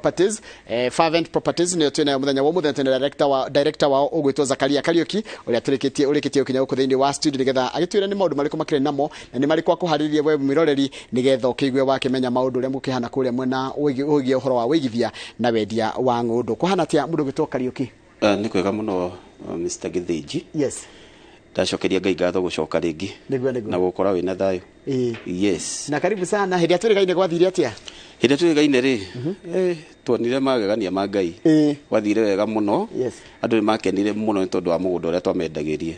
Properties, Fervent Properties nĩyo twĩnayo mũthenya wa ũmũthĩ, na twĩna director wao ũgwĩtwo Zakaria Kariuki, ũrĩa tũrĩkĩtie ũrĩkĩtie gũkinya gũkũ thĩinĩ wa studio nĩgetha agĩtwĩre nĩ maũndũ marĩkũ makĩrĩ namo na nĩ marĩkũ akũharĩrĩrie we mwĩroreri, nĩgetha ũkĩigue wakĩmenya maũndũ ũrĩa mũkĩhana kũrĩa mwena wĩgiĩ ũhoro wa wĩigithia na wendia wa ng'ũndũ. Kũhana atĩa, mũndũ ũgwĩtwo Kariuki? Nĩ kwega mũno, Mr. Gĩthĩnji. Ndacokeria Ngai ngatho gũcoka rĩngĩ Nĩguo. na gũkora wĩna thayũ. Yes. Na karibu sana. Hĩndĩ ĩrĩa twĩrĩgaine gwathire atĩa? Hĩndĩ twĩrĩgaine rĩ, tuonire magegania ma Ngai. Gwathire wega mũno. Andũ nĩ makenire mũno nĩ tondũ wa mũgũnda ũrĩa twamendagĩrie.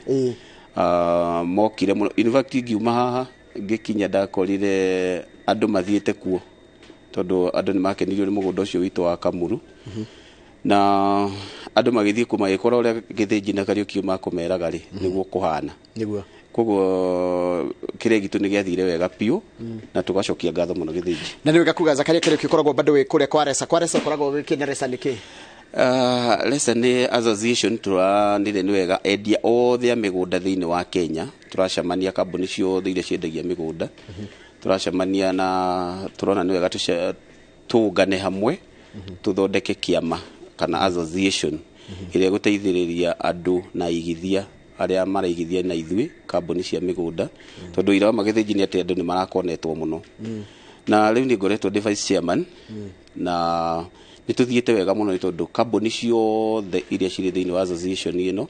Mokire mũno. In fact, ngiuma haha ngĩkinya ndakorire andũ mathiĩte kuo, tondũ andũ nĩ makenirio nĩ mũgũnda ũcio witũ wa Kamuru, na andũ magĩthiĩ kuo magĩkora ũrĩa Gĩthĩnji na Kariũki makũmeraga rĩ, nĩguo kũhana. Koguo kĩrĩa gitũ nĩ gĩathire wega biũ na tũgacokia ngatho mũno, Gĩthĩnji. Na nĩ wega kuga Zakaria Kariuki ũkoragwo bado wĩ kũrĩa kwa Resa. Kwa Resa ũkoragwo wĩkĩ, na Resa nĩ kĩ? Resa nĩ association tũranire nĩ wega endia othe a mĩgũnda thĩinĩ wa Kenya. Tũracemania, kambuni ciothe iria ciendagia mĩgũnda tũracemania, na tũrona nĩ wega tũngane hamwe tũthondeke kĩama kana association ĩrĩa ĩgũteithĩrĩria andũ na aigithia arĩa maraigithia na ithuĩ kambuni cia mĩgũnda, tondũ ira wa Magĩthĩnji nĩ atĩ andũ nĩ marakonetwo mũno. Na rĩu nĩ ngoretwo ndĩ vice chairman na nĩ tũthiĩte wega mũno, nĩ tondũ kambuni ciothe iria cirĩ thĩinĩ wa association ĩno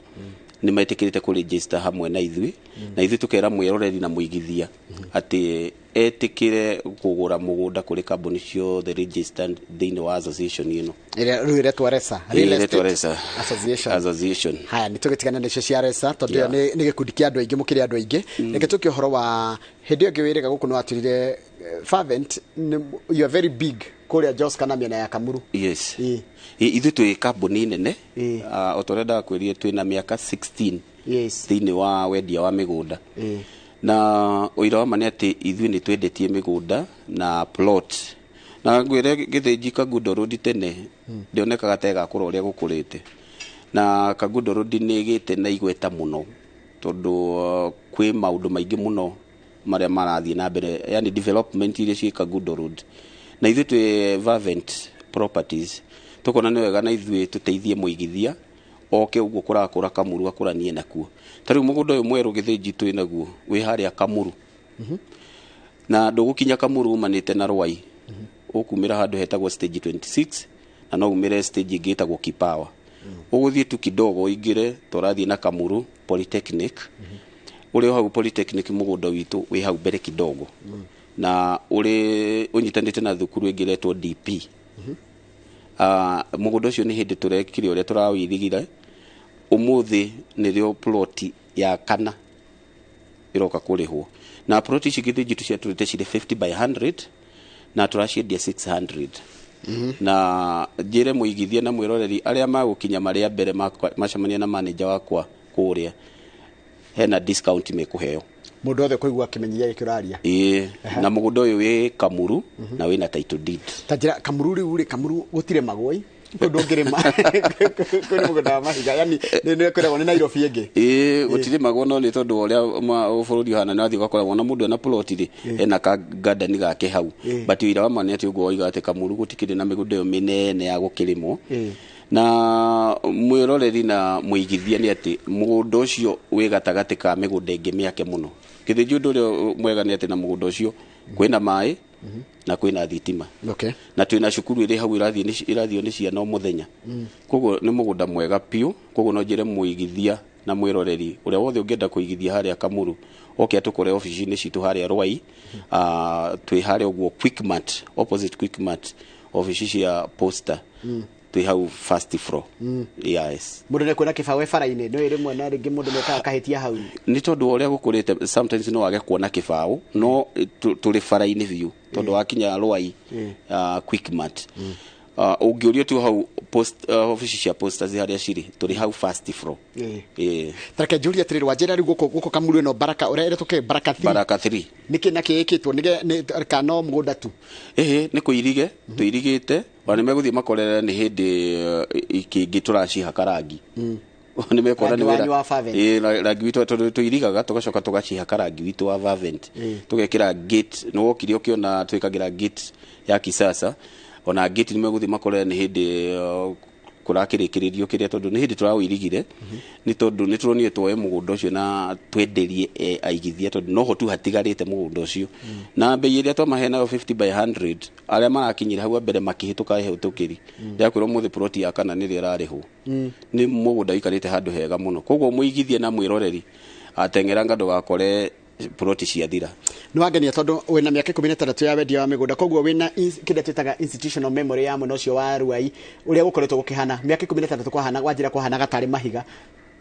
nĩ metĩkĩrĩte kũ register hamwe na ithuĩ, na ithuĩ tũkera mwĩroreri na mũigithia atĩ etĩkĩre kũgũra mũgũnda kũrĩ kambuni ciothe registered thĩinĩ wa association ĩno. Ĩrĩa rĩu ĩretwo Resa? Real ĩretwo Estate Resa Association. Association. Haya, nĩ tũgĩtigana nacio cia Resa, tondũ ĩyo nĩ gĩkundi kĩa andũ aingĩ, mũkĩrĩ andũ aingĩ. Reke tũke ũhoro wa hĩndĩ ĩyo ĩngĩ wĩrĩga gũkũ, nĩ watwĩrire Fervent you are very big kũrĩa Jos kana mĩena ya Kamuru. Yes. Ithuĩ twĩ kambuni nene. O ta ũrĩa ndakwĩrire, twĩna mĩaka 16 thĩinĩ wa wendia wa mĩgũnda, na ũira wa ma nĩ atĩ ithuĩ nĩ twendetie mĩgũnda na plot, na ngwĩre Gĩthĩnji, Kangundo Road tene ndĩonekaga ta ĩgakũra ũrĩa gũkũrĩte, na Kangundo Road nĩ ĩgĩte na igweta mũno, tondũ kwĩ maũndũ maingĩ mũno marĩa marathiĩ na mbere, yani development iria ciĩ Kangundo Road. Na ithuĩ twĩ Fervent Properties tũkona nĩ wega na ithuĩ tũteithie mũigithia oke ũguo kũrakũra Kamuru akũranie nakuo. Ta rĩu mũgũnda ũyũ mwerũ, Gĩthĩnji, twĩ naguo wĩ harĩa Kamuru, na ndũgũkinya Kamuru umanĩte na Rwai, ũkumĩra handũ hetagwo Stage 26, na no umĩre stage ĩngĩ ĩtagwo Kipawa. Ũgũthiĩ tu kidogo ũingĩre tũrathiĩ na Kamuru Polytechnic, ũrĩ o hau Polytechnic, mũgũnda witũ wĩ hau mbere kidogo, na ũrĩ ũnyitanĩte na thukuru ĩngĩ ĩretwo DP. Mũgũnda ũcio nĩ hĩndĩ tũrekire ũrĩa tũrawĩirigire, ũmũthĩ nĩrĩo ploti ya kana ĩroka kũrĩhwo, na ploti ici, Gĩthĩnji, tũciatũrĩte cirĩ 50 by 100 na tũraciendia 600. Na njĩre mũigithia na mwĩroreri arĩa magũkinya marĩ a mbere macemania na manager wakwa kũrĩa, hena discount mekũheo. Mũndũ wothe kũigua kĩmenyithia gĩkĩ ũraria. Ĩĩ, na mũgũnda ũyũ wĩ Kamuru na wĩna title deed. Ta njĩra, Kamuru rĩu rĩ, Kamuru gũtirĩ magũi kũndũ ũngĩrĩma, kwĩ mũgũnda wa mahiga, yani nĩ kwĩragwo nĩ Nairobi ĩngĩ. Ĩĩ, gũtirĩ magwo, no nĩ tondũ wa ũrĩa bũrũri ũhana, nĩ wathiĩ ũgakora wona mũndũ ena plot rĩ, ena ka garden gake hau. But ũira wa ma nĩ atĩ ũguo woiga atĩ Kamuru gũtikĩrĩ na mĩgũnda ĩyo mĩnene ya gũkĩrĩmwo. Na mwĩroreri na mũigithia nĩ atĩ mũgũnda ũcio wĩ gatagatĩ ka mĩgũnda ĩngĩ mĩake mũno, Gĩthĩnji. Ũndũ ũrĩa mwega nĩ atĩ na mũgũnda ũcio kwĩna maĩ na kwĩna thitima, na twĩna cukuru ĩrĩ hau ĩrathio nĩ ciana o mũthenya. Koguo nĩ mũgũnda mwega biũ. Koguo no njĩre mũigithia na mwĩroreri ũrĩa wothe ũngĩenda kũigithia harĩa Kamuru oke atũkore obici-inĩ citũ harĩa Rwai. Twĩ harĩa ũguo Quickmart, opposite Quickmart, obici cia Posta, twĩ hau first floor. Yes. Mũndũ nĩ kuona kĩbaũ e bara-inĩ, nĩ rĩmwe na rĩngĩ mũndũ nĩekaga kahĩtia hau. Nĩ tondũ wa ũrĩa gũkũrĩte, sometimes no wage kuona kĩbaũ, no tũrĩ bara-inĩ biũ, tondũ wakinya Rwai, Quickmart, ũngĩũrio tu hau post, obici cia Posta harĩa cirĩ, tũrĩ hau first floor. Ĩĩ. Tareke njũrie atĩrĩrĩ, wanjĩra rĩu gũkũ Kamuru ĩno Baraka, ũrĩa ĩretwo kĩ, Baraka 3? Baraka 3. Nĩkĩ na kĩ ĩkĩtwo kana no mũgũnda tu? Ĩhĩ, nĩ kũirige tũirigĩte, ona nĩ megũthiĩ makorere nĩ hĩndĩ ikĩngĩ tũracihaka rangi, nĩ mekuona Rangi nĩ wanyu wĩra wa Fervent. Ĩĩ, rangi witũ, tondũ tũirigaga tũgacoka tũgacihaka rangi witũ wa Fervent, tũgekĩra gate. Nĩ wokire ũkĩona twĩkagĩra gate ya kisasa. Ona gate nĩ megũthiĩ makore nĩ hĩndĩ kũrakĩrĩkĩrĩrio kĩrĩa, tondũ nĩ hĩndĩ tũrawĩirigire, nĩ tondũ nĩ tũronire tuoe mũgũnda ũcio na twenderie aigithia, tondũ noho tu hatigarĩte mũgũnda ũcio. Na bei ĩrĩa twamahe nayo 50 by 100, arĩa marakinyire hau mbere makĩhĩtũka ĩhĩtũkĩri, ndakwĩra ũmũthĩ ploti ya kana nĩrĩo ĩrarĩhwo. Nĩ mũgũnda ũikarĩte handũ hega mũno, koguo mũigithie na mwĩroreri ateng'eranga ndũgakore ploti ciathira. Nĩ wangenia tondũ wĩna mĩaka 16 ya wendia wa mĩgũnda, koguo wĩna kĩrĩa twĩtaga institutional memory ya mwena ũcio wa Ruai ũrĩa gũkoretwo gũkĩhana mĩaka 16 kwahana wanjĩra kwahanaga tarĩ mahiga.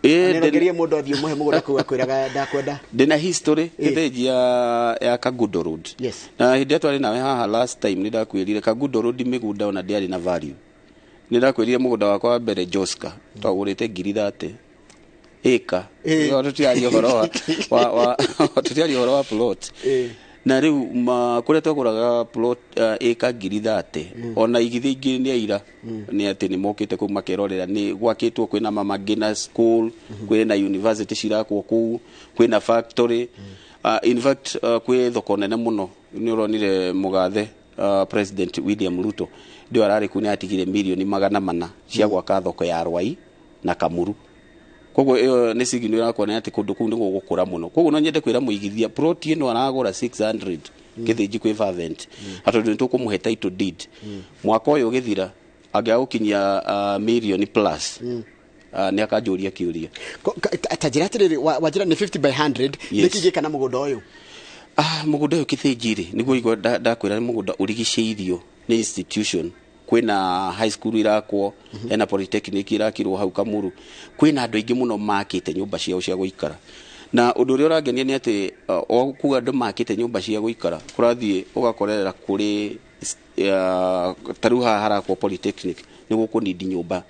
Nĩrongerie mũndũ athiĩ mũhe mũgũnda kũu akwĩraga ndakwenda. Ndĩna history gĩthĩnji ya Kangundo Road. Yes. Na hĩndĩ ĩrĩa twarĩ nawe haha last time nĩ ndakwĩrire Kangundo Road mĩgũnda ona ndĩarĩ na value. Nĩ ndakwĩrire mũgũnda wakwa wa mbere Joska twagũrĩte ngiri 30 ĩka. Tũtiaria ũhoro wa tũtiaria ũhoro wa plot. Na rĩu kũrĩa twagũraga plot ĩka ngiri 30, ona igithia ingĩ nĩ aira nĩ atĩ nĩ mokĩte kũu makerorera, nĩ gwakĩtwo kwĩna Mama Ngina school, kwĩna university cirakwo kũu, kwĩna factory. In fact kwĩ thoko nene mũno. Nĩ ũronire mũgathe President William Ruto ndio ararĩ kũu, nĩ atigire mirioni 400 cia gwaka thoko ya Rwai na Kamuru. Koguo ĩyo nĩ signal ĩrakuonia atĩ kũndũ kũu nĩ gũgũkũra mũno. Koguo no nyende kwĩra mũigithia plot ĩno aragũra 600 gĩthĩnji kwĩ Fervent, tondũ nĩ tũkũmũhe title deed. Mwaka ũyũ ũgĩthira angĩaga gũkinyia mirioni plus, nĩ akanjũria kĩũria. Ta njĩra atĩrĩrĩ, wanjĩra nĩ 50 by 100, nĩkĩ gĩka na mũgũnda ũyũ? Mũgũnda ũyũ kĩthĩnji rĩ, nĩguo igua ndakwĩra nĩ mũgũnda ũrigicĩirio nĩ institution. Kwĩna high school irakwo, hena polytechnic irakirwo hau Kamuru, kwĩna andũ aingĩ mũno makĩte nyũmba ciao cia gũikara. Na ũndũ ũrĩa ũrangenia nĩ atĩ o kuga andũ makĩte nyũmba cia gũikara, kũrathiĩ ũgakorerera kũrĩ ta rĩu haha harakwo polytechnic, nĩ gũkũnindi nyũmba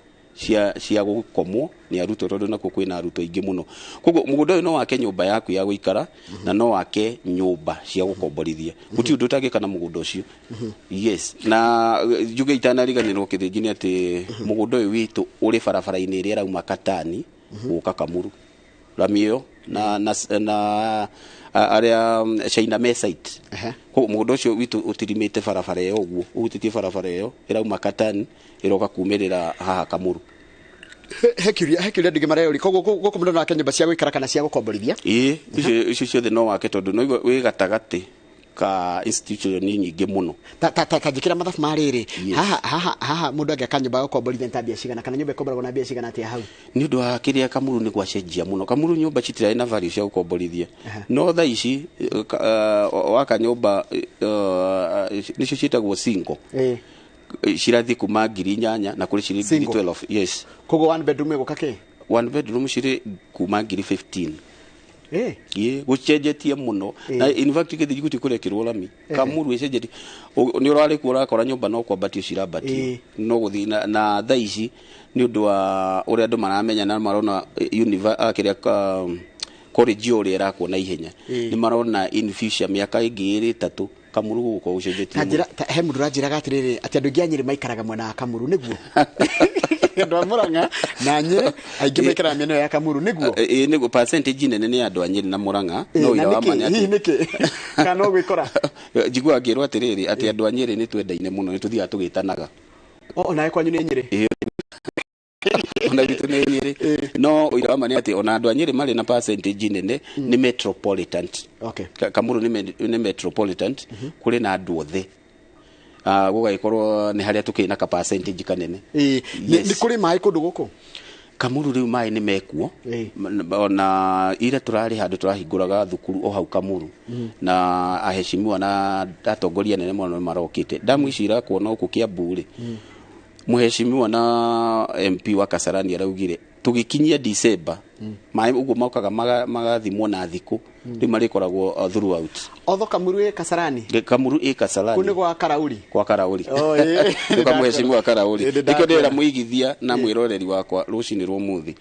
cia gũkomwo nĩ arutwo, tondũ nakuo kwĩna arutwo aingĩ mũno. Koguo mũgũnda ũyũ no wake nyũmba yaku ya gũikara na no wake nyũmba cia gũkomborithia. Gũtirĩ ũndũ ũtangĩka na mũgũnda ũcio. Yes. Na njuge itanariganĩrwo kĩthĩnji nĩ atĩ mũgũnda ũyũ witũ ũrĩ barabara-inĩ ĩrĩa ĩrauma Katani gũka Kamuru, rami ĩyo na arĩa China Mesite. Koguo mũgũnda ũcio witũ ũtirimĩte barabara ĩyo ũguo, ũhutĩtie barabara ĩyo ĩrauma Katani ĩroka kumĩrĩra haha Kamuru. He kĩũria andũ mareyũria, koguo gũkũ mũndũ no ake nyũmba cia gũikara kana cia gũkomborithia? Ĩĩ, icio ciothe no wake, tondũ no wĩ gatagatĩ ka institution nyingĩ mũno. Ta njĩkĩra mathabu ma rĩrĩ, haha mũndũ angĩaka nyũmba ya gũkomborithia nĩ ta mbia cigana, kana nyũmba ĩkomboragwo na mbia cigana atĩa hau? Nĩ ũndũ wa kĩrĩa Kamuru nĩ gwacenjia mũno. Kamuru nyũmba citirarĩ na value cia gũkomborithia, no thaa ici waka nyũmba nĩcio ciĩtagwo single, cirathiĩ kuma 8,000 na kũrĩ ciringi 12. Yes. Koguo one bedroom ĩgũka kĩ? One bedroom cirĩ kuma ngiri 15. Ĩĩ, gũcenjetie mũno. Na in fact gĩthĩnji gũtirĩ kũrekĩrwo rami. Kamuru ĩcenjetie. Nĩ ũrarĩ kuo ũrakora nyũmba no kwambatio cirambatio. No gũthiĩ na thaa ici nĩ ũndũ wa ũrĩa andũ maramenya na marona kĩrĩa college ũrĩa ĩrakwo na ihenya. Nĩ marona in future mĩaka ĩngĩ 2 3 Kamuru gũgũkorwo gũcenjetie mũno. He mũndũ ũranjĩraga atĩrĩrĩ, atĩ andũ aingĩ a Nyĩrĩ maikaraga mwena wa Kamuru, nĩguo? Andũ a Murang'a na Nyĩrĩ aingĩ maikaraga mĩena ĩyo ya Kamuru, nĩguo? Ĩĩ, nĩguo. Percentage nene nĩ andũ a Nyĩrĩ na Murang'a. No ũira wa ma nĩ atĩ Hihi nĩkĩ? Kana no gwĩkora? Njiguaga ngĩrwo atĩrĩrĩ, atĩ andũ a Nyĩrĩ nĩ twendaine mũno, nĩ tũthiaga tũgĩtanaga. O nawe kwanyu nĩ Nyĩrĩ? Ĩĩ. Ona gwitũ nĩ Nyĩrĩ. No ũira wa ma nĩ atĩ ona andũ a Nyĩrĩ marĩ na percentage nene nĩ metropolitan. Kamuru nĩ metropolitan, kũrĩ na andũ othe. Gũgagĩkorwo nĩ harĩa tũkĩrĩ na ka percentage kanene. Nĩ kũrĩ maĩ kũndũ gũkũ? Kamuru rĩu maĩ nĩ mekuo. Ona ira tũrarĩ handũ tũrahingũraga thukuru o hau Kamuru, na aheshimiwa na atongoria nene mũno nĩ marokĩte. Ndamu ici irakwo no gũkũ Kiambu rĩ, mũheshimiwa na MP wa Kasarani araugire tũgĩkinyia December maĩ ũguo mokaga magathimwo na thikũ, rĩu marĩkoragwo throughout. Otho Kamuru ĩ Kasarani? Kamuru ĩ Kasarani. Kũu nĩ gwa Karauri? Kwa Karauri. Nĩ kwa mũheshimiwa Karauri. Nĩkĩo ndĩrera mũigithia na mwĩroreri wakwa rũcinĩ rwa ũmũthĩ,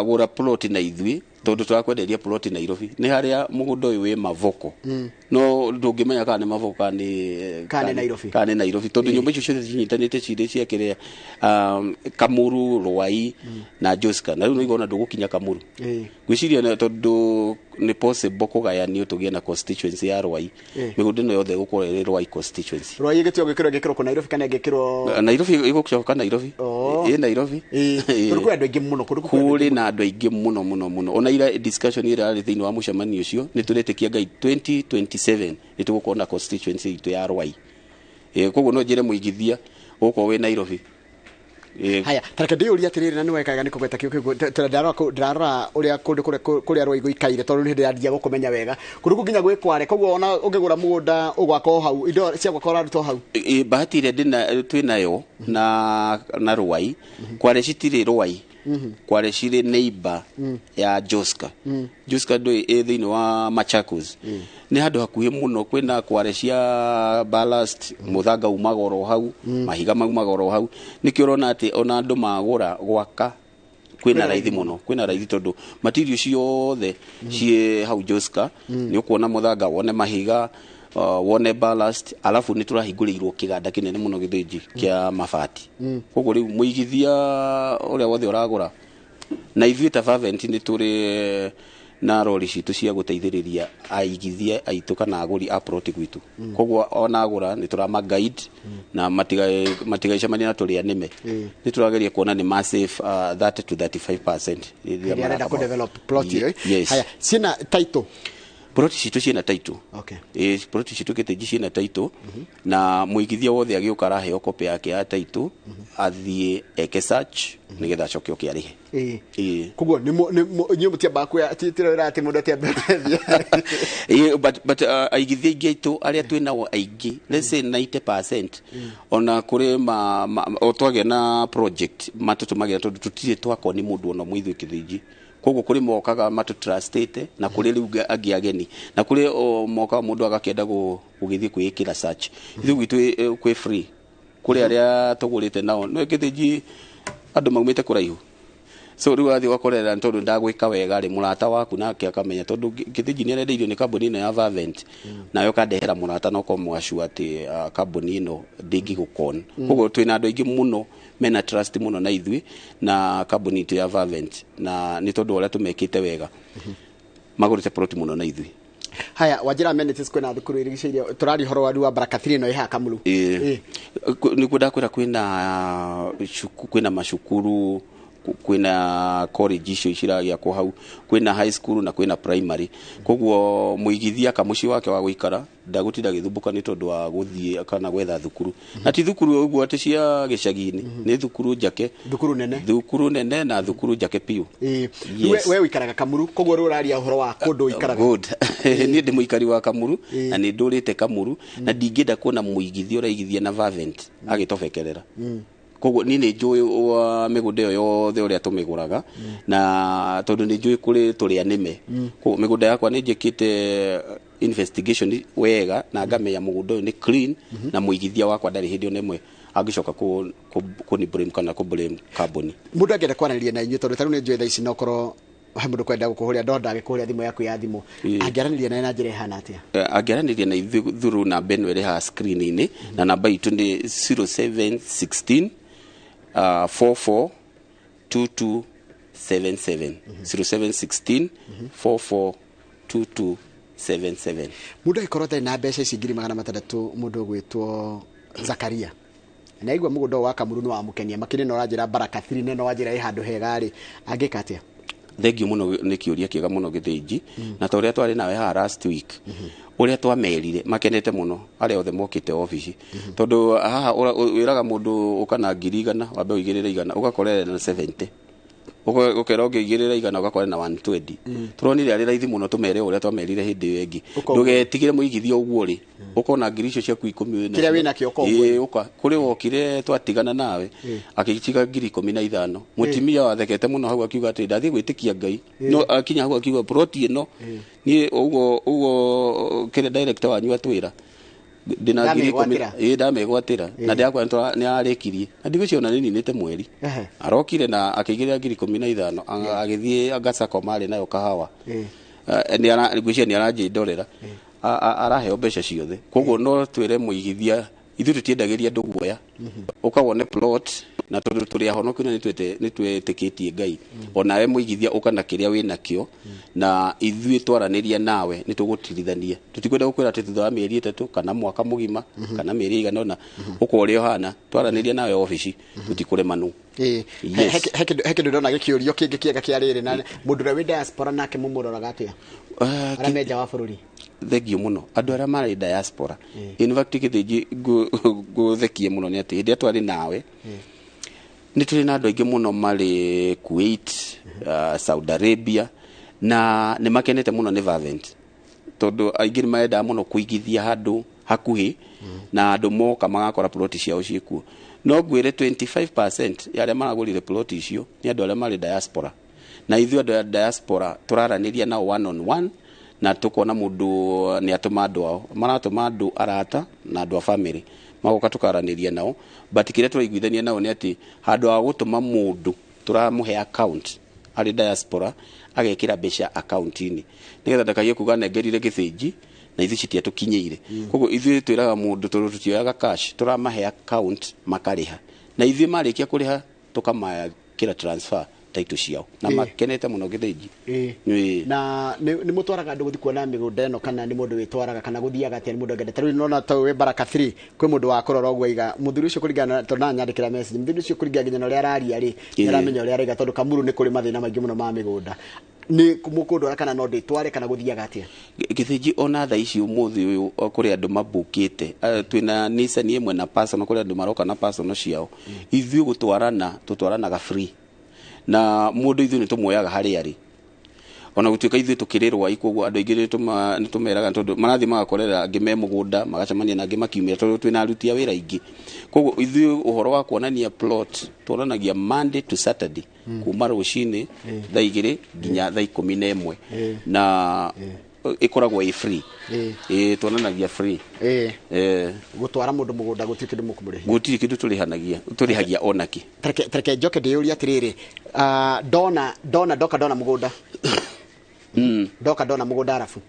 gũra plot na ithuĩ Tondu turakwenderia plot Nairobi ni haria mugunda uyu wi Mavoko. No ndungimenya kana ni Mavoko kana Nairobi. Kana Nairobi tondu nyumba icio ciothe cinyitanite cirĩ cia kiria Kamuru, Ruai na Joska. Na riu nĩigona ndũgũkinya Kamuru. Ngwĩciria tondu nĩ possible kũgayanio tũgĩe na constituency ya Ruai. Mĩgũnda ĩno yothe ĩgũkorwo ĩrĩ Ruai constituency. Ruai ĩgĩtio gĩkĩrwo kũ Nairobi kana ĩgĩkĩrwo Nairobi? Ĩgũcoka Nairobi. Ĩ Nairobi. Tondu kwĩ andũ aingĩ mũno kũndũ. Kũrĩ na andũ aingĩ mũno mũno mũno. Ona ira discussion ira yarĩ thĩinĩ wa mũcemanio ũcio, nĩ tũretĩkia Ngai 2027 nĩ tũgũkorwo na constituency itũ ya Ruai. Koguo no njĩre mũigithia ũgũkorwo wĩ Nairobi. Haya, tareke ndĩyũrie atĩrĩrĩ, na nĩwekaga nĩ kũgweta kĩu kĩu, ndĩrarora ũrĩa kũndũ kũrĩa Ruai gũikaire, tondũ nĩ ndĩranjia gũkũmenya wega. Kũndũ kũu nginya gwĩ Kware, koguo ona ũngĩgũra mũgũnda ũgwaka o hau, indo cia gwaka ũraruta o hau. Bahati ĩrĩa twĩ nayo na Ruai, Kware citirĩ Ruai. Kware cirĩ neighbor ya Joska. Joska ndũĩ ĩ thĩinĩ wa Machakos. Nĩ handũ hakuhĩ mũno, kwĩna kware cia ballast, mũthanga umaga oro hau, mahiga maumaga oro hau. Nĩkĩo ũrona atĩ ona andũ magũra gwaka kwĩna raithi mũno, kwĩna raithi tondũ material ciothe ciĩ hau Joska. Nĩ ũkuona mũthanga, wone mahiga, wone ballast, alafu nĩ tũrahingũrĩirwo kĩganda kĩnene mũno Gĩthĩnji kĩa mabati. Koguo rĩu mũigithia ũrĩa wothe ũragũra, na ithuĩ ta Fervent nĩ tũrĩ na rori citũ cia gũteithĩrĩria aigithia aitũ kana agũri a plot gwitũ. Koguo ona agũra nĩ tũrama guide na matigaicemania na tũrĩa nĩme. Nĩ tũrageria kuona nĩ ma save 30 to 35% rĩrĩa arenda kũ develop plot ĩyo. Haya, ciĩna title? Plot citũ ciĩna title. Plot citũ Gĩthĩnji ciĩna title, na mũigithia wothe agĩũka araheo copy yake ya title, athiĩ eke search nĩgetha acoke oke arĩhe. Koguo inyuĩ mũtiambaga kuoya, tirĩra atĩ mũndũ atiambe. But aigithia aingĩ aitũ arĩa twĩ nao aingĩ, let's say 90%, ona kũrĩ o twagĩa na project matũtũmagĩra, tondũ tũtirĩ twakwo nĩ mũndũ ona ũmwe ithuĩ Gĩthĩnji. Koguo kũrĩ mokaga matũtrustĩte, na kũrĩ rĩu angĩ ageni, na kũrĩ mokaga mũndũ agakĩenda gũgĩthiĩ kwĩĩkĩra search. Ithuĩ gwitũ kwĩ free, kũrĩ arĩa tũgũrĩte nao no Gĩthĩnji andũ maumĩte kũraihu. So rĩu athiĩ ũgakorera tondũ ndagwĩka wega rĩ, mũrata waku nake akamenya tondũ Gĩthĩnji nĩ arendeirio nĩ kambuni ĩno ya Fervent, nawe ũkandehera mũrata na ũkamwacua atĩ kambuni ĩno ndĩngĩgũkon. Koguo twĩna andũ aingĩ mũno mena trust mũno na ithuĩ na kambuni itũ ya Fervent, na nĩ tondũ ũrĩa tũmekĩte wega magũrĩte plot mũno na ithuĩ. Haya, wanjĩra amenities, kwĩna thukuru irigicĩirie, tũraria ũhoro wa Baraka 3 ĩno ĩ haha Kamuru. Nĩguo ndakwĩra kwĩna macukuru, kwĩna college icio ciragĩakwo hau, kwĩna high school na kwĩna primary. Koguo mũigithia kamũciĩ wake wa gũikara ndagũtinda agĩthumbũka nĩ tondũ wa gũthiĩ kana gwetha thukuru. Na ti thukuru ũguo atĩ cia gĩcagi-inĩ, nĩ thukuru njake, thukuru nene, thukuru nene na thukuru njake biũ. We ũikaraga Kamuru, koguo rĩu ũraria ũhoro wa kũndũ ũikaraga. Good. Niĩ ndĩ mũikari wa Kamuru na nĩ ndũrĩte Kamuru, na ndingĩenda kuona mũigithia ũraigithia na Fervent agĩtobekerera. Koguo niĩ nĩ njũĩ wa mĩgũnda ĩyo yothe ũrĩa tũmĩgũraga, na tondũ nĩ njũĩ kũrĩ tũrĩa nĩme. Koguo mĩgũnda yakwa nĩ njĩkĩte investigation wega na ngamenya mũgũnda ũyũ nĩ clean, na mũigithia wakwa ndarĩ hĩndĩ ona ĩmwe angĩcoka kũni blame kana kũ blame kambuni. Mũndũ angĩenda kwaranĩria na inyuĩ, tondũ ta rĩu nĩ njũĩ thaa ici no korwo he mũndũ kwenda gũkũhũrĩra, ndo ndagĩkũhũrĩra thimũ yaku ya thimũ, angĩaranĩria nawe na njĩra ĩhana atĩa? Angĩaranĩria na ithuĩ through namba ĩno ĩrĩ haha screen-inĩ, na namba itũ nĩ 0716 44 2277, 0716 44 2277. Mũndũ angĩkorwo atarĩ na mbeca ici 600,000, mũndũ ũgwĩtwo Zakaria na aigua mũgũnda ũyũ wa Kamuru nĩ wamũkenia makĩria, na ũranjĩra Baraka 3 na wanjĩra ĩ handũ hega rĩ, angĩka atĩa? Thengiũ mũno, nĩ kĩũria kĩega mũno Gĩthĩnji. Na ta ũrĩa twarĩ nawe haha last week, ũrĩa twamerire makenete mũno arĩa othe mokĩte obici, tondũ haha wĩraga mũndũ ũka na 100,000, wambe ũigĩrĩre 100, ũgakorera na 70, ũkera ũngĩigĩrĩra 100 ũgakorera na 120. Tũronire arĩ raithi mũno tũmere ũrĩa twamerire hĩndĩ ĩyo ĩngĩ. Ndũgetigĩre mũigithia ũguo rĩ, ũkona ngiri icio ciaku 10 wĩna kĩrĩa wĩnakĩo ũka ũguo. Ũka kũrĩ wokire twatigana nawe akĩtiga 15,000. Mũtimia wathekete mũno hau akiuga atĩ ndathiĩ gwĩtĩkia Ngai, no akinya hau akiuga plot ĩno niĩ ũguo ũguo kĩrĩa director wanyu atwĩra Ndĩna 10,000. Ndamĩgwatĩra. Ĩ, ndamĩgwatĩra na ndĩrakwa nĩ ararĩkirie na ndigwĩciria ona nĩninĩte mweri. Arokire na akĩigĩrĩra 15,000, agĩthiĩ Gasako marĩ nayo kahawa. Ngwĩciria nĩ aranjĩndorera, araheo mbeca ciothe. Koguo no twĩre mũigithia, ithuĩ tũtiendagĩria andũ guoya, ũka wone plot, na tondũ tũrĩ ahonoku na nĩ twĩtĩkĩtie Ngai, onawe mũigithia ũka na kĩrĩa wĩ nakĩo, na ithuĩ twaranĩria nawe nĩ tũgũtirithania. Tũtikwenda gũkwĩra atĩ thutha wa mĩeri 3 kana mwaka mũgima kana mĩeri ĩigana ũna ũka ũrĩa ũhana. Twaranĩria nawe obici, tũtikũremanwo. Yes. He kĩndũ ndona gĩkĩũrio kĩngĩ kĩega kĩa rĩrĩ, na mũndũ ũrĩa wĩ diaspora nake mũmũroraga atĩa? Arĩa me nja wa bũrũri. Thengio mũno andũ arĩa marĩ diaspora. In fact, gĩthĩnji ngũthekie mũno nĩ atĩ hĩndĩ ĩrĩa twarĩ nawe, nĩ tũrĩ na andũ aingĩ mũno marĩ Kuwait, Saudi Arabia, na nĩ makenete mũno nĩ Fervent, tondũ aingĩ nĩ marendaga mũno kũigithia handũ hakuhĩ, na andũ moka magakora ploti ciao ciĩkuo. No ngwĩre 25% ya arĩa maragũrire ploti icio nĩ andũ arĩa marĩ diaspora, na ithuĩ andũ a diaspora tũraranĩria nao one on one, na tukona mũndũ nĩ atũma andũ ao, maratũma andũ arata na andũ a family, magoka tukaranĩria nao. But kĩrĩa tũraiguithania nao nĩ atĩ handũ ha gũtũma mũndũ, tũramũhe account arĩ diaspora, agekĩra mbeca account-inĩ, nĩgetha ndakagie kuga nengerire gĩthĩnji na ithuĩ citiatũkinyĩire. Koguo ithuĩ twĩraga mũndũ, tondũ tũtioyaga cash, tũramahe account makarĩha, na ithuĩ marĩkia kũrĩha tũkamakĩra transfer title ciao, na makenete mũno gĩthĩnji. Na nĩ mũtwaraga andũ gũthiĩ kuona mĩgũnda ĩno, kana nĩ mũndũ wĩtwaraga, kana gũthiaga atĩa? Nĩ mũndũ angĩenda, ta rĩu nona ta wĩ Baraka 3, kwĩ mũndũ wa kũrora ũguo aiga mũthuri ũcio, kũringana na tondũ nanyandĩkĩra message, mũthuri ũcio kũringana nginya na ũrĩa araria rĩ, nĩ aramenya ũrĩa araiga, tondũ Kamuru nĩ kũrĩ mathĩna maingĩ mũno ma mĩgũnda. Nĩ mũkũndwara kana no ndĩtware, kana gũthiaga atĩa? Gĩthĩnji, ona thaa ici ũmũthĩ ũyũ kũrĩ andũ mabukĩte. Twĩna Nissan ĩmwe na personal, kũrĩ andũ maroka na personal ciao. Ithuĩ gũtwarana tũtwaranaga free, na mũndũ ithuĩ nĩ tũmuoyaga harĩa arĩ, ona gũtuĩka ithuĩ tũkĩrĩ rwai. Koguo andũ aingĩ nĩ tũmeraga, tondũ marathiĩ magakorera angĩ me mũgũnda, magacemania na angĩ makiumĩra, tondũ twĩna aruti a wĩra aingĩ. Koguo ithuĩ ũhoro wa kuonania plot tuonanagia Monday to Saturday, kuma rũcinĩ thaa 2 nginya thaa 11, na ĩkoragwo ĩ free. Ĩ, tuonanagia free. Gũtwara mũndũ mũgũnda gũtirĩ kĩndũ mũkũmũrĩhia? Gũtirĩ kĩndũ tũrĩhanagia, tũrĩhagia onakĩ. Tareke njoke ndĩyũrie atĩrĩrĩ, ndona ndona ndoka ndona mũgũnda, ndoka ndona mũgũnda arabu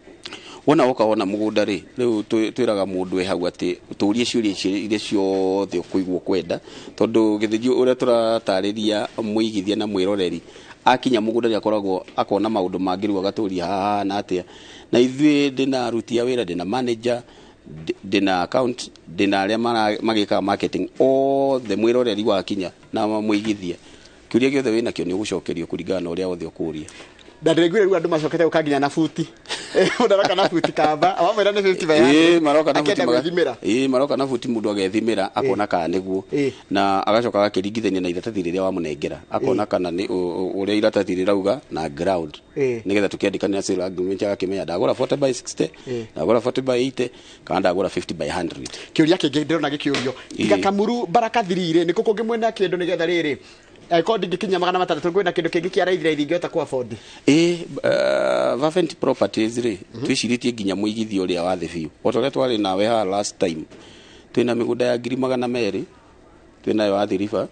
Wona woka wona mũgũnda rĩ, rĩu twĩraga mũndũ wĩ hau atĩ tũrie ciũria ici iria ciothe ũkũigua kwenda, tondũ gĩthĩnji ũrĩa tũratarĩria mũigithia na mwĩroreri, akinya mũgũnda nĩ akoragwo akona maũndũ mangĩ, rĩu agatũria haha na atĩa. Na ithuĩ ndĩna aruti a wĩra, ndĩna manager, ndĩna account, ndĩna arĩa magĩkaga marketing othe. Mwĩroreri wakinya na mũigithia, kĩũria gĩothe wĩnakĩo nĩ ũgũcokerio kũringana na ũrĩa wothe ũkũria. Na ndĩraiguire rĩu andũ macokete gũka nginya na buti. Mũndũ aroka na buti kamba, wamwĩra nĩ 50 by 100. Ĩĩ, maroka na buti. Akenda gwĩthimĩra. Ĩĩ, maroka na buti, mũndũ agethimĩra akona kana nĩguo, na agacoka agakĩringithania na iratathi rĩrĩa wamũnengera, akona kana nĩ ũrĩa iratathi rĩrauga na ground, nĩgetha tũkĩandĩkanĩra sale agreement, agakĩmenya ndagũra 40 by 60, ndagũra 40 by 80, kana ndagũra 50 by 100. Kĩũria kĩngĩ ndĩrona gĩkĩũrio, tiga Kamuru Baraka 3 rĩ, nĩ kũ kũngĩ mwena kĩndũ, nĩgetha rĩrĩ angĩkorwo ndingĩkinyia 600, kwĩna kĩndũ kĩngĩ kĩa raithi raithi ingĩhota ku afford? Ĩ, Fervent Properties rĩ, twĩcirĩtie nginya mũigithia ũrĩa wa thĩ biũ. O ta ũrĩa twarĩ nawe haha last time, twĩna mĩgũnda ya 200,000, twĩnayo Athi River,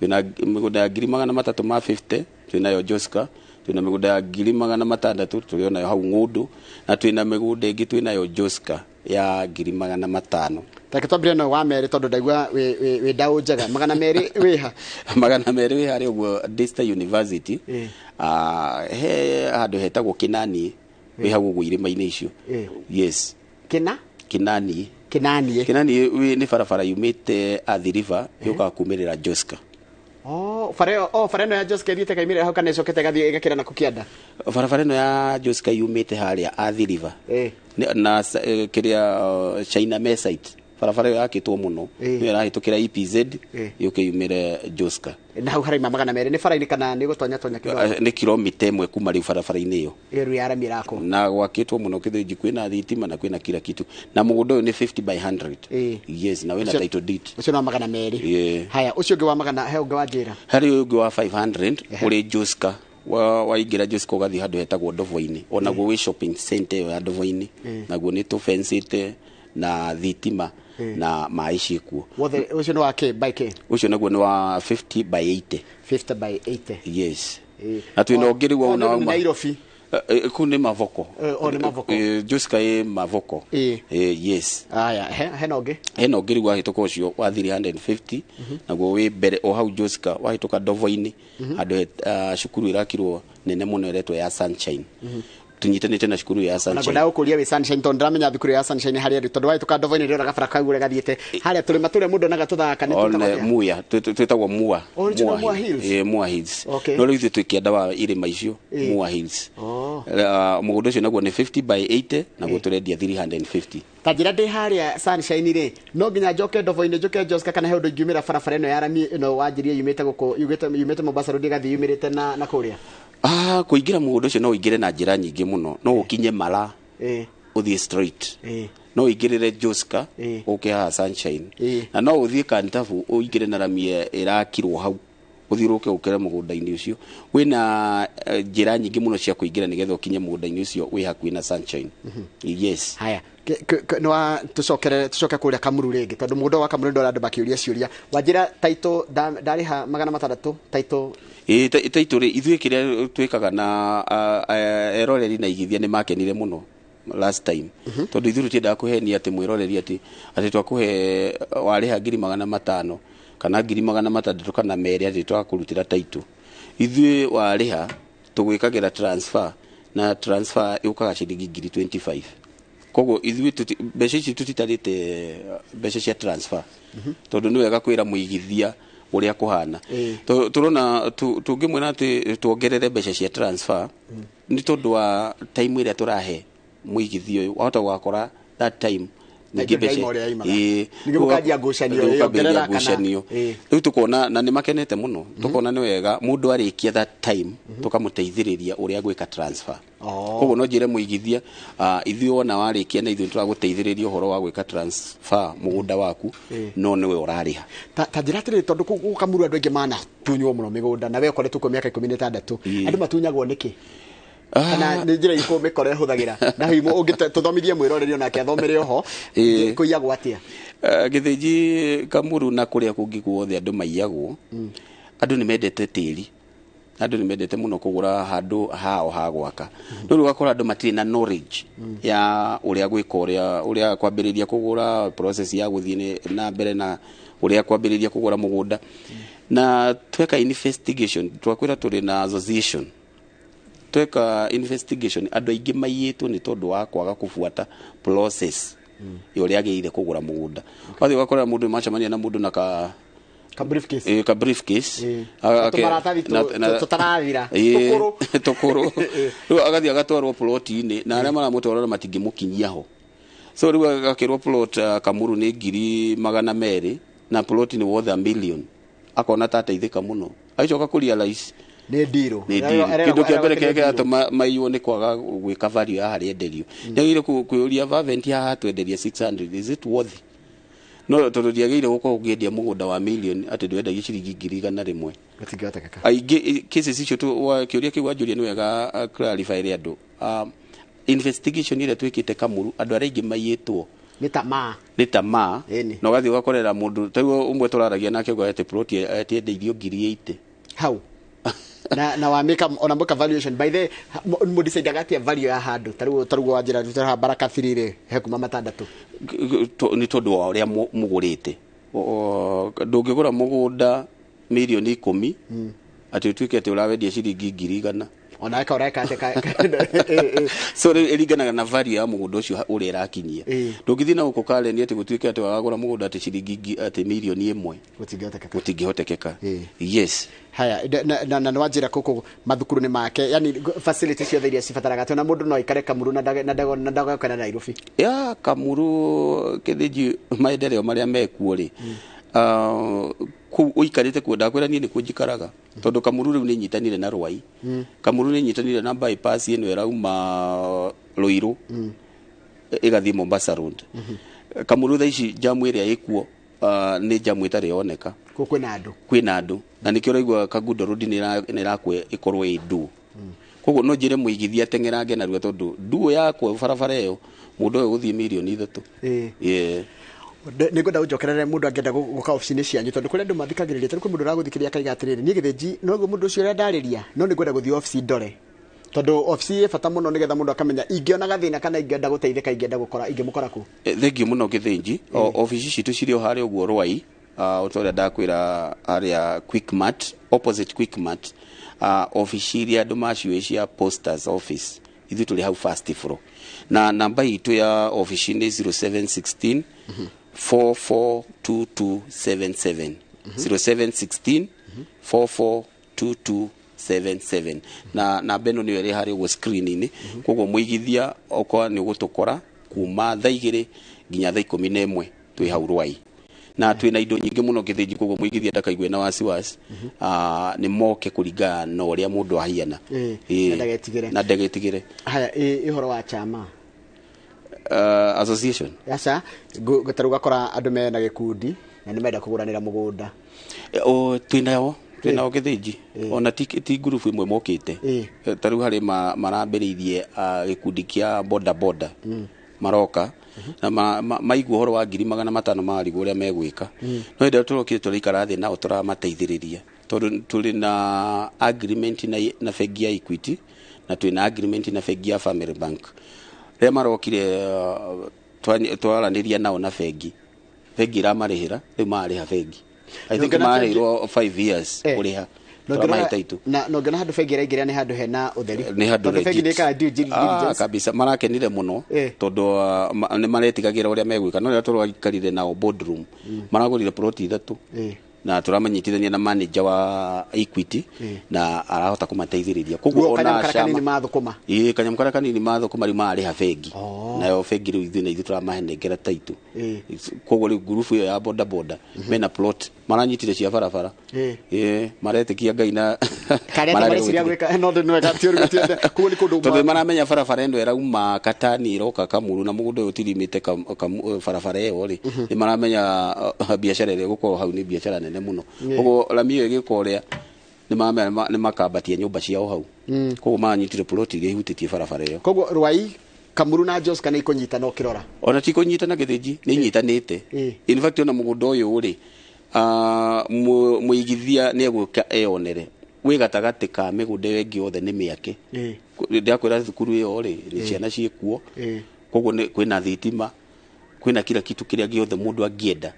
twĩna mĩgũnda ya 350,000, twĩnayo Joska, twĩna mĩgũnda ya 600,000, tũrĩ onayo hau Ng'ũndũ, na twĩna mĩgũnda ĩngĩ twĩnayo Joska ya 500,000. Reke twambĩre no wa merĩ, tondũ ndaigua wĩ ndaũ njega. 200 wĩha? 200 wĩ harĩa ũguo Daystar University. He handũ hetagwo Kinani, wĩ hau ũguo irĩma-inĩ icio. Yes. Kĩna? Kinani. Kĩnanie? Kinani nĩ barabara yumĩte Athi River yũkaga kumĩrĩra Joska. Oh, bara ĩyo, oh, bara ĩno ya Joska ĩthiĩte ĩkaimĩrĩra hau, kana ĩcokete ĩgathiĩ ĩgakĩra na kũkĩanda? Barabara ĩno ya Joska yumĩte harĩa Athi River na kĩrĩa China Mesite, barabara ĩyo yakĩtwo mũno, nĩyo ĩrahĩtũkĩra EPZ, yũke yumĩre Joska. Na hau haraima 200 nĩ bara-inĩ kana nĩ gũtonya tonya kidogo? Nĩ kilomita 1 kuma rĩu barabara-inĩ ĩyo. Ĩyo rĩu ya rami ĩrakwo. Na gwakĩtwo mũno kĩthĩnji, kwĩna thitima na kwĩna kila kitu, na mũgũnda ũyũ nĩ 50 by 100. Yes, na wĩna title deed. Ũcio no 200? Haya, ũcio ũngĩ wa magana, he ũngĩ wa njĩra. Harĩ ũyũ ũngĩ wa 500 ũrĩ Joska, waingĩra Joska ũgathiĩ handũ hetagwo Ndovo-inĩ, onaguo wĩ shopping center ĩyo ya Ndovo-inĩ, naguo nĩ tũbensĩte. na thitima na maĩ ciĩkuo. Wothe ũcio nĩ wa K by K? Ũcio naguo nĩ wa 50 by 80. 50 by 80. Yes. Na twĩna ũngĩ rĩu wauna wauma Nairobi. Kũu nĩ Mavoko. O nĩ Mavoko. Joska ĩ Mavoko. Yes. Aya, hena ũngĩ? Hena ũngĩ rĩu wahĩtũka ũcio wa 350, naguo wĩ mbere o hau Joska, wahĩtũka Ndovo-inĩ, handũ cukuru ĩrakirwo nene mũno ĩretwo ya Sunshine. Tunyitanĩte na cukuru ya Sunshine. Na ngũkũria wĩ Sunshine tondũ ndĩramenya thukuru ya Sunshine harĩa ĩrĩ, tondũ wahĩtũka Ndovo-inĩ ndĩrona gabara kau ũrĩa gathiĩte harĩa tũrĩma tũrĩa mũndũ onaga tũthaka nĩ tũtagwo Muya, twĩtagwo Mua. Mua Hills. Mua Hills. No rĩu ithuĩ twĩ kĩanda wa irĩma icio, Mua Hills. Mũgũnda ũcio naguo nĩ 50 by 80, naguo tũrendia 350. Ta njĩra ndĩ harĩa Sunshine rĩ, no nginya njoke Ndovo-inĩ njoke Joska, kana he ũndũ ingiumĩra barabara ĩno ya rami ĩno wanjĩrie yumĩte gũkũ, yumĩte Mombasa Road ĩgathiĩ yumĩrĩte na kũrĩa? Kũingĩra mũgũnda ũcio no ũingĩre na njĩra nyingĩ mũno. No ũkinye Mara, ũthiĩ straight. No ũingĩrĩre Joska, ũke haha Sunshine. Na no ũthiĩ Kantabu, ũingĩre na rami ĩrakirwo hau, ũthiũrũrũke ũkĩre mũgũnda-inĩ ũcio. Wĩna njĩra nyingĩ mũno cia kũingĩra nĩgetha ũkinye mũgũnda-inĩ ũcio wĩ hakuhĩ na Sunshine. Yes. Haya, no tucokere tucoke kũrĩa Kamuru rĩngĩ, tondũ mũgũnda wa Kamuru ndora andũ makĩũria ciũria. Wanjĩra title ndarĩha 600 title. Title rĩ, ithuĩ kĩrĩa twĩkaga na eroreri na igithia nĩ makenire mũno last time. Tondũ ithuĩ tũtiendaga kũhenia atĩ mwĩroreri atĩ twakũhe warĩha 500,000 kana 600,000 kana 200 atĩ twakũrutĩra title. Ithuĩ warĩha tũgwĩkagĩra transfer, na transfer yũkaga ciringi 25,000. Koguo ithuĩ mbeca ici tũtitarĩte mbeca cia transfer, tondũ nĩ wega kwĩra mũigithia ũrĩa kũhana. Tũrona tũngĩmwĩra atĩ tuongerere mbeca cia transfer, nĩ tondũ wa time ĩrĩa tũrahe mũigithia ũyũ, wahota gũgakora that time ningĩ mũkanjia ngucanio. Rĩu tũkona na nĩ makenete mũno, tũkona nĩ wega mũndũ arĩkia that time tũkamũteithĩrĩria ũrĩa gwĩka transfer. Koguo no njĩre mũigithia, ithuĩ wona warĩkia na ithuĩ tũragũteithĩrĩria ũhoro wa gwĩka transfer mũgũnda waku, no nĩwe ũrarĩha. Ta njĩra atĩrĩrĩ, tondũ kũu Kamuru andũ aingĩ manatunywo mũno mĩgũnda, na we ũkoretwo kuo mĩaka 16, andũ matunyagwo nĩkĩ? Kana nĩ njĩra irĩkũ mĩkora ĩhũthagĩra? Na hihi ũngĩtũthomithie mwĩroreri onake athomere oho, kũiyagwo atĩa? Gĩthĩnji Kamuru na kũrĩa kũngĩ guothe andũ maiyagwo, andũ nĩ mendete tĩri, andũ nĩ mendete mũno kũgũra handũ hao ha gwaka. No rĩu ũgakora andũ matirĩ na knowledge ya ũrĩa gwĩka, ũrĩa kwambĩrĩria kũgũra, process ya gũthiĩ na mbere na ũrĩa kwambĩrĩria kũgũra mũgũnda. Na tweka investigation, twakwĩra tũrĩ na association, tweka investigation andũ aingĩ maiyĩtwo nĩ tondũ wa kwaga kũbuata process ya ũrĩa agĩrĩire kũgũra mũgũnda. Wathiĩ ũgakora mũndũ macemania na mũndũ na ka briefcase, ka briefcase, tũmaratathi tũtarathira, tũkũrũ, rĩu agathiĩ agatwarwo plot-inĩ, na arĩa maramũtwara matingĩmũkinyia ho. So rĩu agakĩrwo plot Kamuru nĩ 200,000 na plot nĩ worth a million, akona ta ateithĩka mũno, agĩcoka kũ realize nĩ ndirũ. Kĩndũ kĩa mbere kĩrĩa kĩratũma maiywo nĩ kwaga gwĩka value ya harĩa enderio. Nĩagĩrĩire kwĩyũria Fervent haha twenderia 600, is it worth? No tondũ ndiagĩrĩire gũkorwo ũkĩendia mũgũnda wa million atĩ ndwendagia ciringi 100,000. Gũtingĩhotekeka. Aingĩ cases icio kĩũria kĩu wanjũria nĩ wega clarify rĩ andũ. Investigation ĩrĩa twĩkĩte Kamuru, andũ arĩa aingĩ maiyĩtwo nĩ tamaa, nĩ tamaa, na ũgathiĩ ũgakorera mũndũ ta rĩu ũmwe tũraragia nake auga atĩ plot atiendeirio 80,000 hau. Na wa make ona mweka valuation by the mu decide atia value ya handu tarugu wa njira tutara Baraka 3 ri he kuma 6 ni tondu wa uria mugurite. Ndungigura mugunda milioni 10 ati utuike ati urawendia ciringi 100,000 ona eka ureka ate so iringanaga na value ya mugunda ucio uria irakinyia. Ndungithii na guku Karen ati gutuike ati wagura mugunda ati ciringi ati milioni 1 gutingihotekeka. Yes. Haya, na nĩ wanjĩra kũkũ mathukuru nĩ make, yani facility ciothe iria cibataraga atĩ ona mũndũ no aikare Kamuru na ndagoka na Nairobi. Ya Kamuru Kĩthĩnji maendeleo marĩa mekuo rĩ, kũu ũikarĩte kuo ndakwĩra niĩ nĩkuo njikaraga, tondũ Kamuru rĩu nĩ nyitanire na Rwai. Kamuru nĩ nyitanire na bypass ĩno ĩrauma Ruiru ĩgathiĩ Mombasa Road. Kamuru thaa ici jamu ĩrĩa ĩkuo nĩ jamu ĩtarĩ yoneka. Kwĩna andũ, kwĩna andũ, na nĩkĩo ũraigua Kangundo Road nĩ ĩrakwo ĩkorwo ĩ ndũ. Koguo no njire muigithia teng'erange narua tondu nduo yakwa barabara ĩyo mũndũ ũyũ gũthiĩ mirioni 3. Yeah. Nä ngwenda å njokerere må ndå angĩenda gå ka obici-inä cianyu tondå kå rä andå mathikagä rä ria tondå kwä må ndå ũragå thikä rä akaiga atä rä rä niä gä thä nji noguo må ndå å cio å rĩa ndarä ria no nä ngwenda gå thiä obici ndore tondå obici ä bata må no nä getha må ndå akamenya ingĩona gathĩna kana ingĩenda gũteithĩka ingĩenda gũkora ingĩmũkora kũ. Thengiũ mũno Gĩthĩnji. Obici citũ cirĩ o harĩa ũguo Rwai, o ta ũrĩa ndakwĩra harĩa Quickmart, opposite Quickmart, obici iria andũ maciũĩ cia Posters office, ithuĩ tũrĩ hau first floor, na namba itũ ya obici nĩ 0716 442277, 0716 442277, na namba ĩno nĩyo ĩrĩ harĩa ũguo screen-inĩ. Koguo mũigithia okorwo nĩ ũgũtũkora kuma thaa 2 nginya thaa 11 twĩ hau Rwai, na twĩna indo nyingĩ mũno Gĩthĩnji. Koguo mũigithia ndakaigue na wasiwasi, nĩ moke kũringana na ũrĩa mũndũ ahiana. Na ndagetigĩre. Na ndagetigĩre. Haya, ĩ ũhoro wa chama? Association? Aca, tarĩu ũgakora andũ mena gĩkundi na nĩ menda kũgũranĩra mũgũnda. O twĩnao Gĩthĩnji, ona ti ngurubu ĩmwe mokĩte. Ta rĩu harĩ marambĩrĩirie gĩkundi kĩa boda boda, maroka na maigua ũhoro wa 500,000 marigwo ũrĩa megwĩka, no hĩndĩ ĩrĩa tũrokire tũraikara thĩ nao tũramateithĩrĩria tondũ tũrĩ na agreement na bengi ya Equity na twĩna agreement na bengi ya Family Bank. Rĩrĩa marokire twaranĩria nao na bengi, bengi ĩramarĩhĩra, rĩu mararĩha bengi, I think marĩhirwo 5 years kũrĩha, tũramahe title. Na nongena handũ bengi ĩraingĩra nĩ handũ hena ũtheri. Nĩ handũ Tondũ bengi nĩ legit. ĩkaga due diligence. Kabisa, marakenire mũno tondũ nĩ maretigagĩra ũrĩa megwĩka, no rĩrĩa tũraikarire nao boardroom maragũrire ploti 3 na tũramanyitithania na manager wa Equity na arahota kũmateithĩrĩria. Koguo Guo kanyamũ ona karĩa kanini chama mathũkũma. Ĩĩ, kanyamũ karĩa kanini mathũkũma rĩu mararĩha bengi. Oh. Nayo bengi rĩu ithuĩ na ithuĩ tũramahenengera title. Koguo rĩu ngurubu ĩyo ya boda boda mena plot maranyitire cia barabara. Ĩĩ, maretĩkia Ngai na Karĩa mararega mareciria gwĩtĩkia. gwĩka no nĩ wega ti ũru gũtiende koguo nĩ kũndũ Tondũ maramenya barabara ĩno ĩrauma Katani ĩroka Kamuru na mũgũnda ũyũ ũtirimĩte barabara ĩyo rĩ, nĩ maramenya biacara ĩrĩa ĩgũkorwo hau nĩ biacara nene mũno. Koguo rami ĩyo ĩgĩka ũrĩa nĩ maramenya nĩ makambatia nyũmba ciao hau. Koguo maranyitire ploti iria ihutĩtie barabara ĩyo. Koguo Rwai, Kamuru na Joska nĩ ikũnyitana ũkĩrora. Ona ti kũnyitana Gĩthĩnji, nĩ inyitanĩte. In fact, ona mũgũnda ũyũ rĩ, mũigithia nĩ egũka eyonere wĩ gatagatĩ ka mĩgũnda ĩyo ĩngĩ yothe nĩ mĩake. Ndakwĩra thukuru ĩyo rĩ, nĩ ciana ciĩkuo. Koguo kwĩna thitima, kwĩna kila kitu kĩrĩa gĩothe mũndũ angĩenda.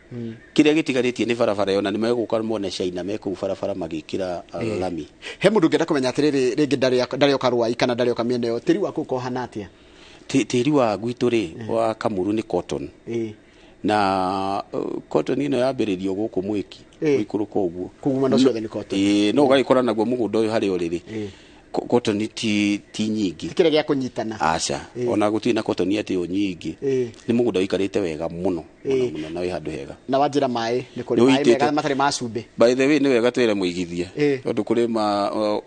Kĩrĩa gĩtigarĩtie nĩ barabara ĩyo, na nĩ megũka mone China me kũu barabara magĩkĩra lami. He mũndũ ũngĩenda kũmenya atĩrĩrĩ, rĩngĩ ndarĩoka Rwai kana ndarĩoka mĩena ĩyo, tĩri waku ũkohana atĩa? Tĩri wa gwitũ rĩ, wa Kamuru nĩ cotton. Na cotton ĩno yambĩrĩrio gũkũ Mwĩki gũikũrũka ũguo. Koguo mwena ũcio wothe nĩ cotton. Ĩĩ, no ũgagĩkora naguo mũgũnda ũyũ harĩa ũrĩ rĩ, cotton ti nyingĩ. Ti kĩrĩa gĩa kũnyitana. Aca, ona gũtirĩ na cotton atĩ yo nyingĩ. Nĩ mũgũnda ũikarĩte wega mũno mũno mũno na wĩ handũ hega. Na wanjĩra maĩ nĩ kũrĩ Nĩ maĩ ũitĩte. mega matarĩ ma cumbĩ. By the way, nĩ wega twĩre mũigithia tondũ kũrĩ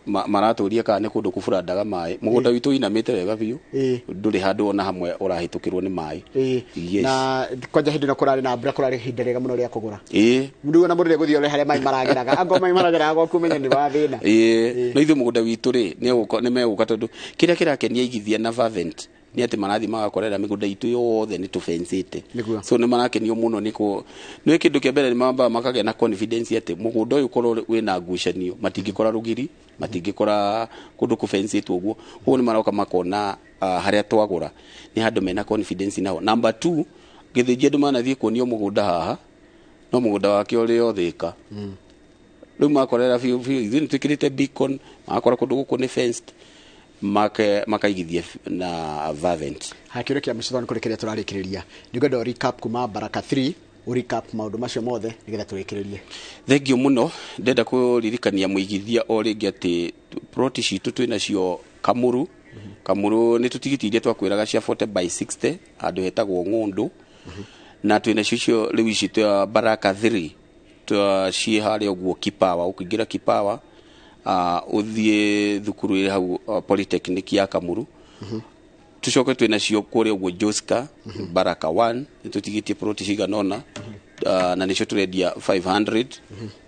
maratũria kana nĩ kũndũ kũburandaga maĩ. Mũgũnda witũ ũinamĩte wega biũ, ndũrĩ handũ ona hamwe ũrahĩtũkĩrwo nĩ maĩ. Yes. Na kwanja hĩndĩ ĩno kũrarĩ na mbura, kũrarĩ ihinda rĩega mũno rĩa kũgũra. Rĩu ona mũndũ nĩegũthiĩ ore harĩa maĩ marageraga, angorwo maĩ marageraga gwaku ũmenye nĩ wa thĩna. Ĩĩ, no ithuĩ mũgũnda witũ rĩ, nĩ megũka tondũ kĩrĩa kĩrakenia igithia na Fervent nĩ atĩ marathiĩ magakorera mĩgũnda itũ yothe nĩ tũbensĩte. So nĩ marakenio mũno nĩ kũ nĩ kĩndũ kĩa mbere nĩ mambaga makagĩa na confidence atĩ mũgũnda ũyũ korwo wĩna ngucanio matingĩkora rũgiri, matingĩkora kũndũ kũbensĩtwo ũguo. Koguo nĩ maroka makona harĩa twagũra nĩ handũ mena confidence naho. Number 2, Gĩthĩnji andũ manathiĩ kuonio mũgũnda haha no mũgũnda wake ũrĩ o Thĩka. Rĩu makorera biũ biũ ithuĩ nĩ twĩkĩrĩte beacon, makora kũndũ gũkũ nĩ fenced, makaigithia na Fervent. Haya, kĩũria kĩa mũico tondũ nĩ kũrĩkĩrĩria tũrarĩkĩrĩria, nĩ ngwenda ũ recap kuma Baraka 3, ũ recap maũndũ macio mothe nĩgetha tũrĩkĩrĩrie. Thengiũ mũno, ndenda kũririkania mũigithia o rĩngĩ atĩ ploti citũ twĩnacio Kamuru. Kamuru nĩ tũtigiti iria twakwĩraga cia 40 by 60 handũ hetagwo Ng'ũndũ, na twĩnacio icio rĩu ici twa Baraka 3 twa ciĩ harĩa ũguo Kipawa. Ũkĩingĩra Kipawa, ũthiĩ thukuru ĩrĩ hau, Polytechnic ya Kamuru. Tucoke twĩnacio kũrĩa ũguo Joska, Baraka 1, nĩ tũtigĩtie ploti cigana ũna, na nĩcio tũrendia 500.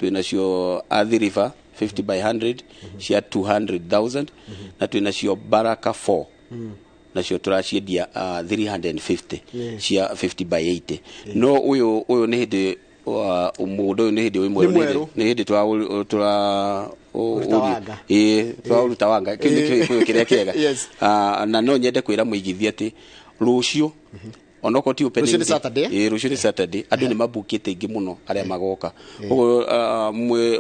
Twĩnacio Athi River. 50 by 100 cia 200,000, na twĩ nacio Baraka 4, nacio tũraciendia 350 cia 50 by 80. No ũyũ nĩ hĩndĩ mũgũnda ũyũ nĩ hĩndĩ wĩ mwerũ. Nĩ mwerũ. Nĩ hĩndĩ tũra tũra Ũruta wanga. Ĩĩ, tũraũruta wanga. Kĩu nĩkĩo gĩkũyũ kĩrĩa kĩega. Na no nyende kwĩra mũigithia atĩ rũciũ, onokorwo ti opening Rũciũ nĩ day, Saturday? Ĩĩ, rũciũ nĩ Saturday. Andũ nĩ mabukĩte aingĩ mũno arĩa magoka. Koguo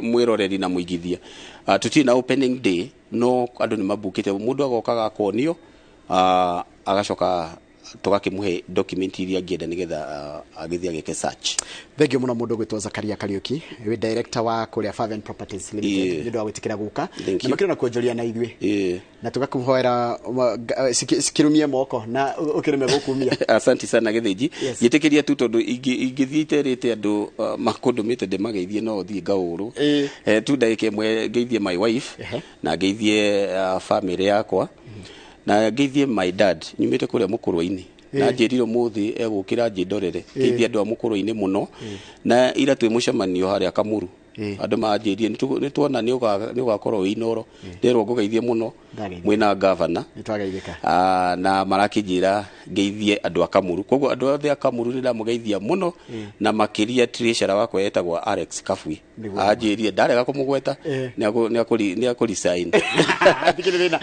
mwĩroreri na mũigithia, tũtirĩ na opening day, no andũ nĩ mabukĩte. Mũndũ agokaga akonio, agacoka tũgakĩmũhe document iria angĩenda nĩgetha agĩthiĩ agĩke search. Thank you muno mũndũ gwĩtwo Zakaria Kariuki, wĩ director wa kũrĩa Fervent Properties Limited, nĩ ũndũ wa gwĩtĩkĩra gũka Thank na you. makĩria na kuonjoria na ithuĩ, na tũgakũhoera cikĩrumie moko na ũkĩreme gũkumia. Asante sana, Gĩthĩnji. Njĩtĩkĩria tu, tondũ ingĩthiĩ iterĩte andũ makũndũmĩte ndĩmageithie, no thiĩ ngaũrũ. Tu ndagĩka ĩmwe ngeithie my wife, na ngeithie family yakwa, na ngeithie my dad nyumĩte kũrĩa mũkũrwe-inĩ, na njĩrire ũmũthĩ egũkĩra njĩndorere. Ngeithie andũ a mũkũrwe-inĩ mũno, na ira twĩ mũcemanio harĩa Kamuru, andũ manjĩrire nĩ tuona nĩ ũgakorwo wĩ Inoro, nderwo ngũgeithie mũno. Ndageithia. Mwĩna gavana. Nĩ twageithĩka. Na marakĩnjĩra ngeithie andũ a Kamuru. Koguo andũ othe a Kamuru nĩ ndamũgeithia mũno, na makĩria treasurer wakwa etagwo Alex Kafui. Anjĩrire ndarega kũmũgweta nĩ akũresign. Thikĩrĩ thĩna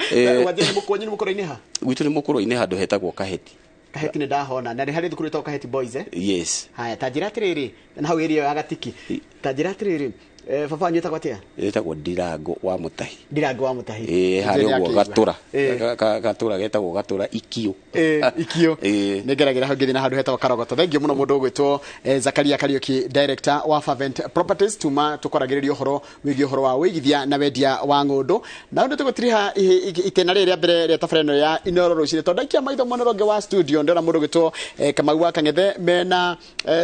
wanjĩra mũkwanyu nĩ mũkũrwe-inĩ ha? Gwitũ nĩ mũkũrwe-inĩ, handũ hetagwo Kaheti. Kaheti nĩ ndahona, na nĩ harĩ thukuru ĩtagwo Kaheti Boys, eh? Yes. Haya, ta njĩra atĩrĩrĩ, na hau area ya Gatiki, ta njĩra atĩrĩrĩ, baba wanyu ĩtagwo atĩa? Ĩtagwo Ndirango wa Mũtahi. Ndirango wa Mũtahi. Ĩĩ, harĩa Njĩra ũguo akĩigua. Gatũra. Gatũra getagwo Gatũra Ikio. Ikio. Nĩ ngeragĩra hau ngĩthiĩ na handũ hetagwo Karogoto. Thank you mũno mũndũ ũgwĩtwo Zakaria Kariuki, director wa Fervent Properties. Tuma tũkwaragĩrĩria ũhoro wĩgiĩ ũhoro wa ũigithia na wendia wa ng'ũndũ, na ũndũ tũgũtiriha itĩna rĩrĩ rĩa mbere rĩa tabarĩra ĩno ya Inoro rũcinĩ, tondũ ndaikia maitho mwena ũrĩa ũngĩ wa studio ndĩrona mũndũ ũgwĩtwo Kamau wa Kang'ethe mena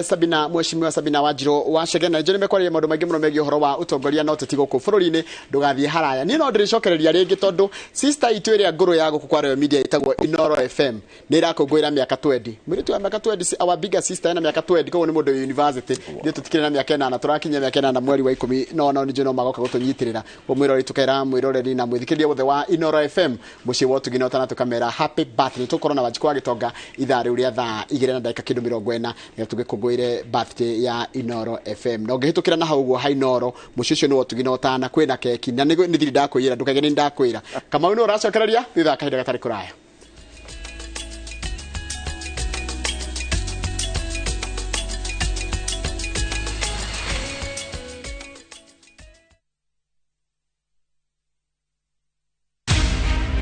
Sabina, mheshimiwa Sabina Wanjirũ wa Chege, na njũĩ nĩ mekwarĩria maũndũ maingĩ mũno megiĩ ũhoro wa ũtongoria na ũteti gũkũ bũrũri-inĩ. Ndũgathiĩ haraya, niĩ no ndĩrĩcokereria rĩngĩ, tondũ sister itũ ĩrĩa ngũrũ ya gũkũ kwa Royal Media ĩtagwo Inoro FM nĩ ĩrakũngũĩra mĩaka 20. Mũirĩtu wa mĩaka 20, our bigger sister ena mĩaka 20, koguo nĩ mũndũ wĩ university. Ithuĩ tũtikĩrĩ na mĩaka 8, tũrakinyia mĩaka 8 mweri wa 10, no nao nĩnjũĩ no magoka gũtũnyitĩrĩra. Koguo mwĩroreri, tũkera mwĩroreri na mwĩthikĩrĩria wothe wa Inoro FM mũciĩ wa ũtugi na ũtana, tũkamera happy birthday. Tũkorwo na Wanjikũ wa Gĩtonga ithaa rĩu rĩa thaa 2 na ndagĩka kĩndũ 40, nĩgetha tũgĩkũngũĩre birthday ya Inoro FM. Na ũngĩhĩtũkĩra na hau ũguo ha Inoro, mũciĩ ũcio nĩ wa ũtugi na ũtana, kwĩna keki na nĩ thiri ndakwĩra, ndũkaige nĩ ndakwĩra. Kamau nĩ ũracokereria thutha wa kahinda gatarĩ kũraya.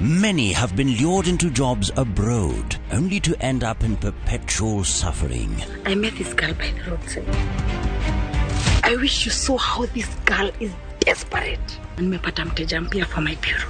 Many have been lured into jobs abroad, only to end up in perpetual suffering. I met this girl by the roadside. I wish you saw how this girl is desperate. Nimepata mteja mpya for my bureau.